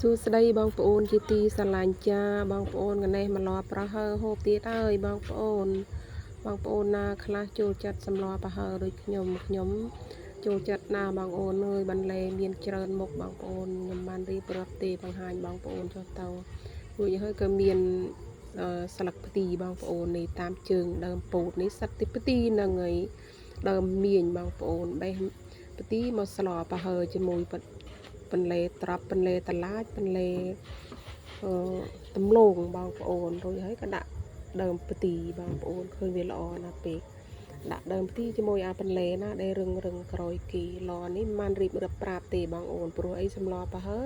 សួស្តីបងប្អូនជាទីស្រឡាញ់ចាបងប្អូនកណេះមកលប្រហើហូបទៀតហើយបងប្អូនបងប្អូនណាខ្លះចូលចិត្តសម្លប្រហើដូចខ្ញុំខ្ញុំចូលចិត្តណាបងអូនអើយបន្លែមានច្រើនមុខបងប្អូនខ្ញុំបានរៀបរាប់ទេបង្ហាញបងប្អូនចុះទៅរួចហើយក៏មានអឺស្លឹកផ្ទីបងប្អូននេះតាមជើងដើមពោតនេះសិតទីផ្ទីហ្នឹងហើយដើមមៀញបងប្អូនបេះផ្ទីមកស្លប្រហើជាមួយ បន្លែត្រប់បន្លែតឡាចបន្លែអឺដំឡូងបងប្អូនរួចហើយក៏ដាក់ដើមផ្ទីបងប្អូនឃើញវាល្អណាស់ពេកដាក់ដើមផ្ទីជាមួយអាបន្លែណាដែលរឹងរឹងក្រោយគីឡនេះមិនបានរៀបរាប់ប្រាប់ទេបងអូនព្រោះអីសម្លប្រហើ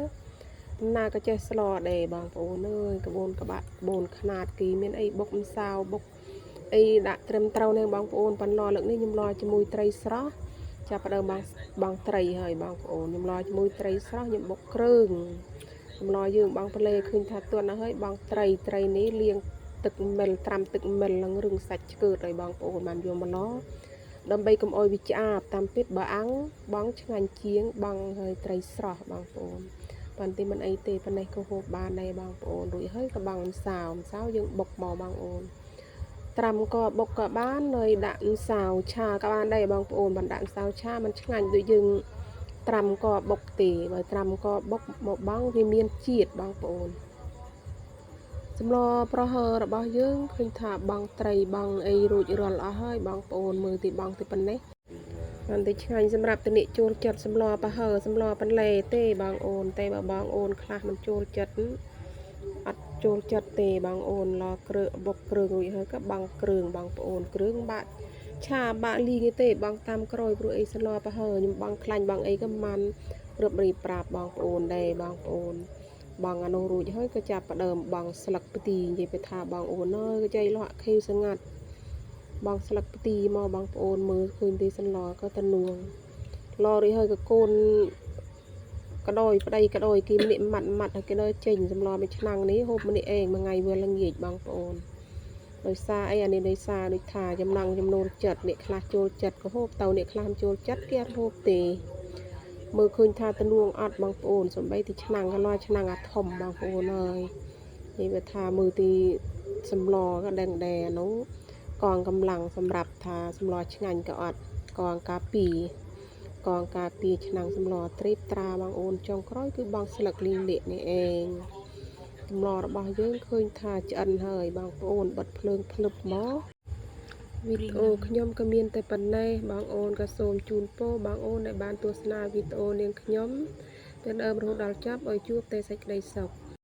ណាក៏ចេះស្លដែរបងប្អូនអើយក្បូនក្បាក់ក្បូនខ្នាតគីមានអីបុកម្សៅបុកអីដាក់ត្រឹមត្រូវនឹងបងប្អូនប៉ុន្លលើកនេះខ្ញុំឡជាមួយត្រីស្រស់ ចាប់ផ្ដើមបងបងត្រីហើយបងប្អូនខ្ញុំឡជាមួយត្រីស្រស់ខ្ញុំបុកគ្រឿងខ្ញុំឡយើងបងប្លេឃើញថាទន់ណាស់ហើយបងត្រីត្រីនេះលាងទឹកមិលត្រាំទឹកមិលនឹងរឹងសាច់ឆ្កើតឲ្យបងប្អូនបានយកមកឡដើម្បីកុំអោយវាឆ្អាបតាមពិតបើអាំងបងឆ្ងាញ់ជាងបងហើយត្រីស្រស់បងប្អូនប៉ុន្តែមិនអីទេប៉ុណ្ណេះក៏ហូបបានដែរបងប្អូនរួចហើយក៏បងម្សៅម្សៅយើងបុកមកបងប្អូន ត្រាំក៏បុកក៏បានហើយដាក់ម្សៅឆាក៏បានដែរបងប្អូនមិនដាក់ម្សៅឆាมันឆ្ងាញ់ដូចយើងត្រាំក៏បុកទេបើត្រាំក៏បុកមកបងវាមានជាតិបងប្អូនសម្លប្រហើរបស់យើងឃើញថាបងត្រីបងអីរួចរាល់អស់ហើយបងប្អូនមើលទីបងទីប៉ុណ្ណេះបានតែឆ្ងាញ់សម្រាប់តនិចូលចិត្តសម្លប្រហើសម្លបន្លែទេបងអូនតែបើបងអូនខ្លះមិនចូលចិត្ត អត់ចូលចិត្តទេបងអូនឡគ្រឿងបុកគ្រឿងរួចហើយក៏បងគ្រឿងបងប្អូនគ្រឿងបាក់ឆាបាក់លីងទេបងតាមក្រោយព្រោះអីស្លប្រហើខ្ញុំបងខ្លាញ់បងអីក៏មិនរៀបរៀបប្រាប់បងប្អូនដែរបងប្អូនបងអានោះរួចហើយក៏ចាប់ផ្ដើមបងស្លឹកផ្ទីនិយាយទៅថាបងអូនអើយក៏ចៃលក់ខៀវស្ងាត់បងស្លឹកផ្ទីមកបងប្អូនមើលឃើញទីសន្លក៏តនួងឡរួចហើយក៏កូន ក៏ដោយប្តីក៏ដោយគេម្នាក់ម៉ាត់ម៉ាត់ហើយគេដើរចេញសម្លមួយឆ្នាំងនេះហូបម្នាក់ឯងមួយថ្ងៃវាល្ងាចបងប្អូនដោយសារអីអានេះដោយសារដូចថាចំណង់ចំណូលចិត្តអ្នកខ្លះចូលចិត្តក៏ហូបទៅអ្នកខ្លះមិនចូលចិត្តគេអត់ហូបទេមើលឃើញថាតនួងអត់បងប្អូនសំបីទីឆ្នាំងក៏ឡឆ្នាំងអាធំបងប្អូនអើយនេះវាថាមើលទីសម្លក៏ដឹងដែរនោះកងកម្លាំងសម្រាប់ថាសម្លឆ្ងាញ់ក៏អត់កងកាពី កងការពារឆ្នាំងសម្លត្រេបត្រាបងអូនចុងក្រោយគឺបងស្លឹកលីងលាកនេះឯងសម្លរបស់យើងឃើញថាឆ្អិនហើយបងប្អូនបិទភ្លើងភ្លឹបមកវីដេអូខ្ញុំក៏មានតែប៉ុណ្ណេះបងអូនក៏សូមជូនពរបងអូនដែលបានទស្សនាវីដេអូនាងខ្ញុំពីដើមរហូតដល់ចប់ឲ្យជួបតែសេចក្តីសុខ។